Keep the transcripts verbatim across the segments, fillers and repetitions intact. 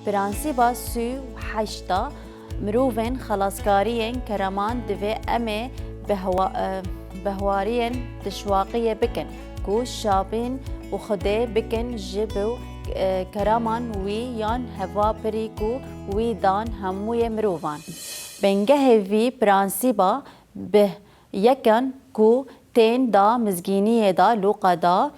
Prensîba sî û heşt a mirovên xelaskariyên kereman divê em ê bi hewa-, e, bi hewariyên tişwaqiyê bikin ku şapîn û Xwedê bikin ji bo, e, kereman wî yan hevapirî ku wî dan hemûyê mirovan. Bingehê vî prensîba bi yekan ku tên da mizgîniyê da Lûqa da,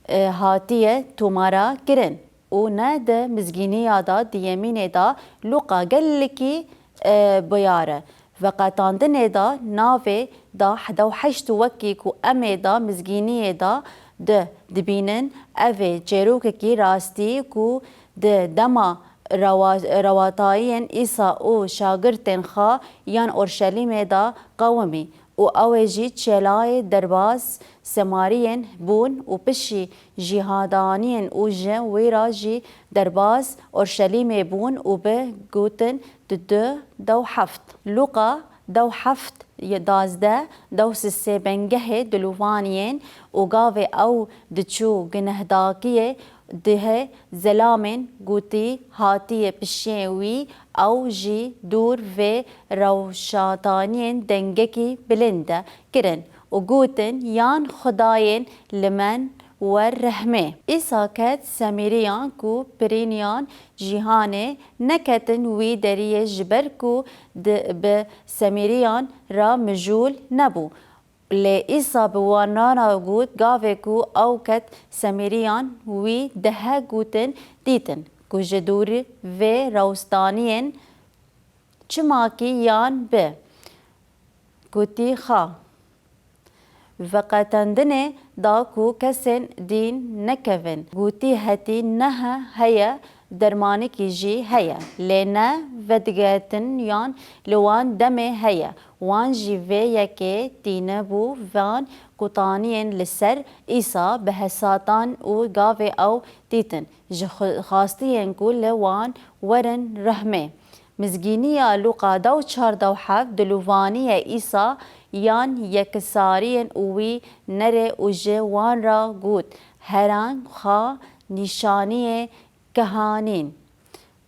e, hatiye tomara kirin û ne di mizgîniya da diyemînê da Lûqa gelekî, e, biyar e. Veqetandinê da navê da heda û heşt wekî ku em ê da mizgîniyê da di dibînin, ev ê çêrokekî rastî ku di dema rewa-, rewatayiyên Îsa û şagirtên xwe yên Orşelîmê de qewimî û ew ê jî çelayê derbaz Semariyên bûn û pişî jîhadaniyên û ji wî re jî derbaz Orşelîmê bûn û bi gotin di du dew heft. Lûqa dew heft, ye dazdeh, dew sisê bengehê dilovaniyên û gavê ew diçû ginehdakiyê dihê zelamên gotî hatiye pişiyê wî, ew jî dûr vê rewşatayiyên dengekî bilind de kirin û gotin, yan Xwedayên li men wer rehmê. Îsa ket Semîriyan ku pirîniyan cîhanê neketin wî deriyê ji ber ku di, bi Semîriyan re mijûl nebû. Lê Îsa bi wana re got, gavê ku ew ket Semîriyan wî dihe gotin dîtin ku ji dûrî vê rewstaniyên çimakî yan bi gotî xwe veqetandinê da ku kesên dîn nekevin. Gotî hetî nehe heye, dermanekî jî heye, lê ne vedigetin yan li wan demê heye. Wan jî vê yekê tîne bû van qutaniyên li ser Îsa bi hesatan û gavê ew dîtin, ji xwe-, xwastiyên ku li wan werin rehmê. Mizgîniya Lûqa dew çar dew heft dilûvaniyê Îsa yan yekisariyên û wî nerê û ji wan re got, heran xwe nîşaniyê kehanîn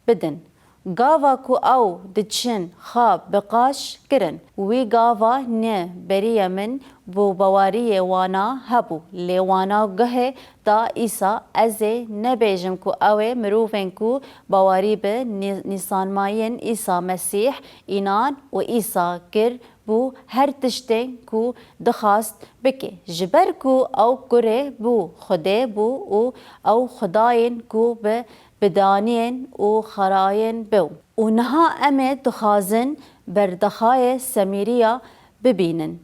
bidin. Gava ku ew diçin xwe bi qaş kirin. Wî gava ne beriye min bo baweriyê wana hebû. Lê wana guhê da Îsa, ez ê nebêjim ku ew ê mirovên ku bawerî bi nî-, nîsanmayên Îsa Mesîh înan û Îsa kir bû her tiştên ku dixwast bike. Ji ber ku ew kurê bû Xwedê bû û ew Xwedayên ku bi bidaniyên û xerayên bû. Û niha em ê dixwazin berdexayê Semîriya bibînin.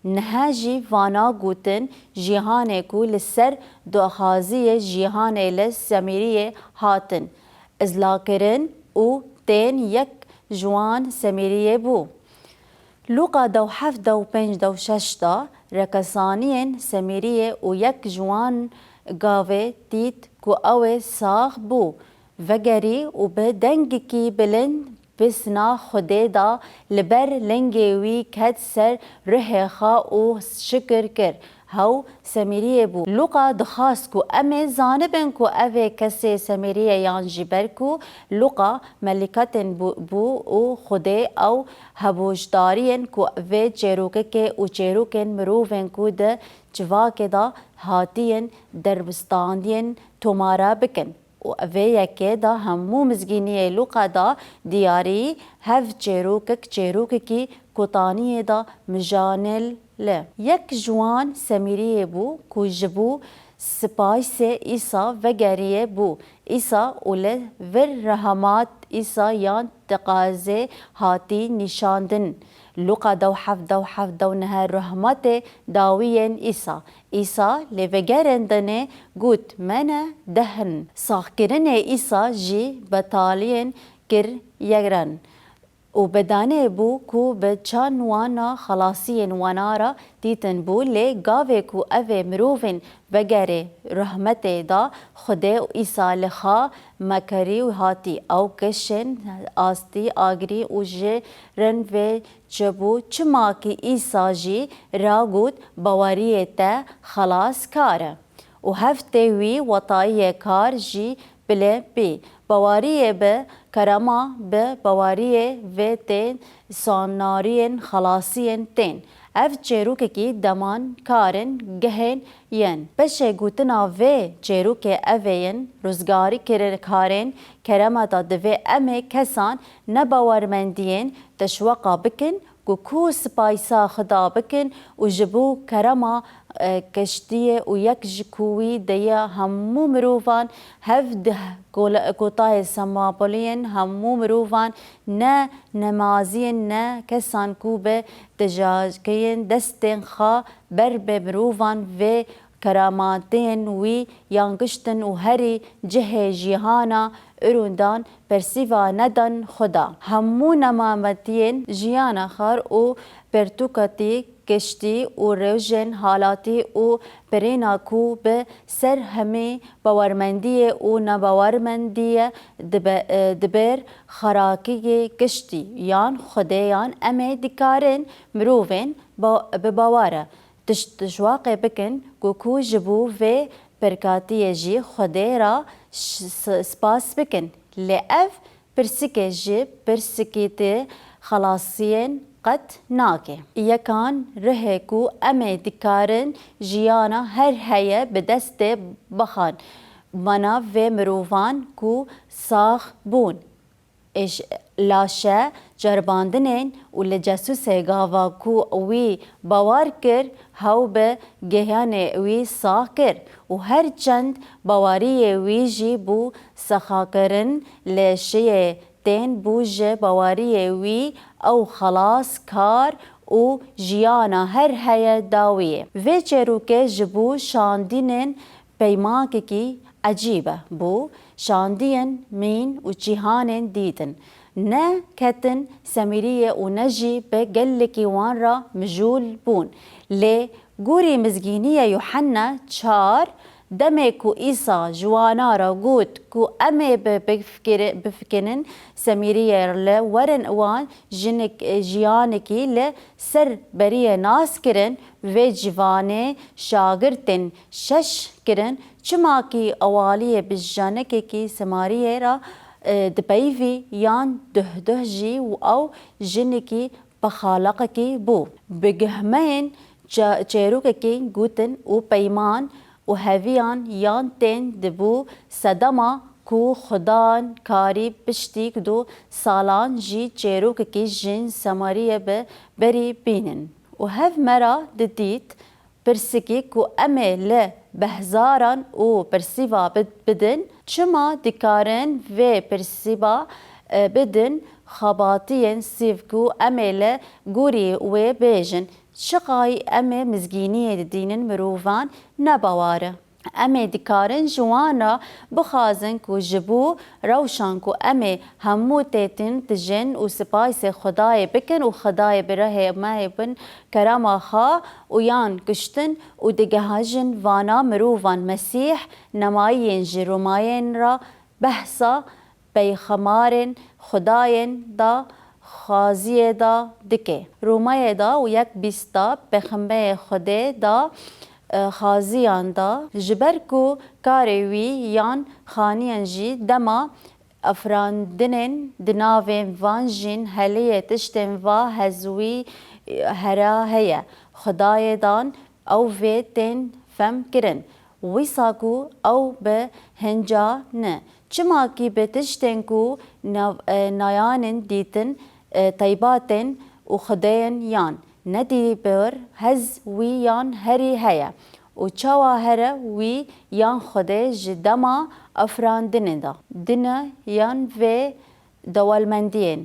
Niha jî vana gotin, cîhanê ku li ser daxwaziyê cîhanê li Semîriyê hatin izlakirin û tên yek ji wan Semîriyê bû. Lûqa dew heft, dew pênc, dew şeş da rekesaniyên Semîriyê û yek ji wan gavê dît ku ew ê sax bû, vegerî û bi dengekî bilind bi sina Xwedê da li ber lingê wî ket ser rihê xwe û şikir kir. Hew Semîriyê bû. Lûqa dixwast ku em ê zanibin ku ev ê kesê Semîriyê yan jî ber ku Lûqa melîketên bû, bû û Xwedê ew hebûjdariyên ku vê çêrokekê û çêrokên mirovên ku di civakê de hatiyin derbistandiyên tomare bikin. Û vê yekê de hemû mizgîniyê Lûqa de diyarî hev çêrokek çêrokekî kotaniyê de mijanil li. Yek ji wan Semîriyê bû ku ji bo sipayisê Îsa vegeriye bû Îsa û li vir rehemat Îsa yan teqazê hatî nîşandin. Lûqa dew heft, dew heft, dew neh, rehmetê dawiyên Îsa. Îsa lê vegerandinê got, me ne dehn. Saxkirinê Îsa jî betaliyên kir yeran. Û bedanê bû ku bi çan wana xelasiyên wana re dîtin bû, lê gavê ku ev ê mirovên vegerê rehmetê da Xwedê û Îsa li xwe mekerî û hatî ew kişên astî agirî û ji rin vê çi bû, çima ki Îsa jî ra got, baweriyê te xelaskar e. Û heftê wî wetayiyê kar jî Bilê bî. Bawariyê bi kerema bi bawariyê vê tên sanariyên xelasiyên tên. Ev çêrokekî deman karin gehên yên. Peşê gotina vê çêrokê evê yên ruzgarî kir karên kerema da divê em ê kesan nebawermendiyên teşweqa bikin ku ku spaysa Xweda bikin û ji bo kerema, e, keştiyê û yek ji ku wî deye hemû mirovan hev dih kol-, kotayê semaboliyên hemû mirovan ne nemaziyên ne kesan ku bi tijageyên destên xwe ber bi mirovan vê keramatiyên wî yan giştin û herî cihê cîhana irûndan persîva nedan Xweda. Hemû nemametiyên jiyana xar û pertûkatî, kiştî û rojên halatî û pirêna ku bi ser hemî bawermendiyê û nebawermendiyê dibe-, e, dibêr xerakiyê kiştî yan Xwedê yan em ê dikarin mirovên ba-, bi bawara tişt tişwaqê bikin ku ku ji bo vê perkatiyê jî Xwedê ra ş-, s-, spas bikin. Lê ev pirsike ji pirsikî ti xelasiyên qet nake. Yekan rihê ku em ê dikarin jiyana her heye bi destê bixan. Mana vê mirovan ku sax bûn. Êş-, laşe ceribandinên û li cesûsê gava ku wî bawer kir, hew bi gihanê wî sax kir û her çend baweriyê wî jî bû sexakirin, lê şiyê tên bû ji baweriyê wî ew xelas kar û jiyana her heye dawiyê. Vê çêrokê ji bo şandinên peymakekî ecîbe bû, şandiyên mîn û cîhanên dîtin ne ketin semîriyê û ne jî bi gelekî wan re mijûl bûn. Lê gorî Mizgîniya Yuhanna çar, demê ku Îsa ji wana re got ku em ê bi, bifikiri-, bifikinin semîriyê li werin wan jinik, jiyanekî li ser beriyê nas kirin, vê civanê şagirtên şeş kirin, çimakî ewaliyê bi janekekî semariyê re, e, dipeyivî yan duh duh jî û ew jinekî pexalaqekî bû. Bi gihmeyên çe-, çêrokekî gotin û peyman û heviyan yan tên dibû sedema ku Xudan karî piştî du salan jî çêrokekî jin semariyê bi berî bînin. Û hev me ra didît, pirsikî ku em ê li behzaran û pirsîva bid-, bidin, çima dikarin vê pirsîva, e, bidin xebatiyên sîv ku em ê li gorî wê bêjin, çiqayî em ê mizgîniyê didînin mirovan ne bawar e. Em ê dikarin ji wan re bixwazin ku ji bo rewşan ku em ê hemû têtin dijin û spasê Xwedayê bikin û Xwedayê bi rehê me yê bin kerema xwe û yan kuştin û digehajin vana mirovan Mesîh nemayiyên ji Romayên re behsa peyxemarên Xwedayên da xwaziyê da dike. Romayê da û yek bîst da pêxembeyê Xwedê da, e, xaziyan da, ji ber ku karê wî yan xaniyên jî dema afirandinên di navê van jîn heliyê tiştên va hez wî, e, hera heye. Xwedayê dan ew vê tên fem kirin. Wisa ku ew bi hinca ne. Çima kî bi tiştên ku nav-, e, nayanên dîtin, e, teybatên û xwedeyên yan nedî bir hez wî yan herî heye û çawa here wî yan xwedê ji dema afirandinê de dine yan vê dewalmendiyên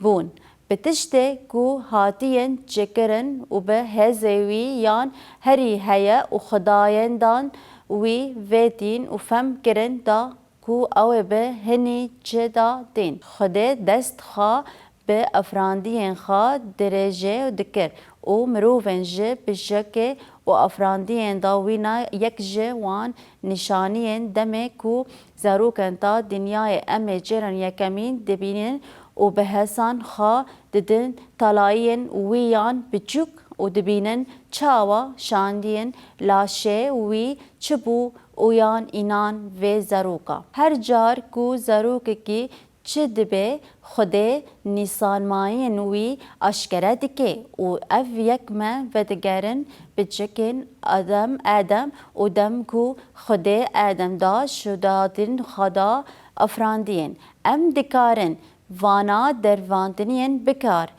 bûn, bi tiştê ku hatiyên çêkirin û bi hêzê wî yan herî heye û xwedayendan wî vêtîn û fem kirin da ku ew ê bi hinî çi da tên. Xwedê dest xwe bi afirandiyên xwe dirêje dikir û mirovên ji pişekê û afirandiyên da wîna yek ji wan nîşaniyên demê ku zarokên ta dinyayê em ê cêran yekemîn dibînin û bi hesan xwe didin talayiyên wî yan biçûk û dibînin çawa şandiyên laşê wî çi bû û yan înan vê zaroka. Her car ku zarokekî çi dibe, Xwedê nîsanmayên wî aşkere dike û ev yek me vedigerin piçikên Adem, Adem û dem ku Xwedê Adem da şudatên xwe da afirandiyên. Em dikarin vana dervantiniyên bikar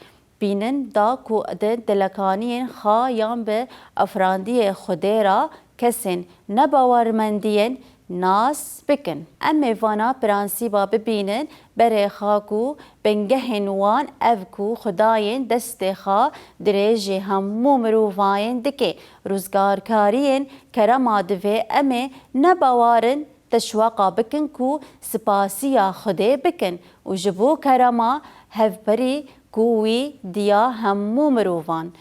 bînin da ku di dilekaniyên xwe yan bi afirandiyê Xwedê re kesên nebawermendiyên nas bikin. Em ê vana prensîba bibînin berê xwe ku bingehên wan ev ku xwedayên destê xwe dirêjê hemû mirovayên dike. Rûzgarkariyên kerema divê em ê nebawarin teşweqa bikin ku spasiya Xwedê bikin û ji bo kerema hevperî ku wî diya hemû mirovan.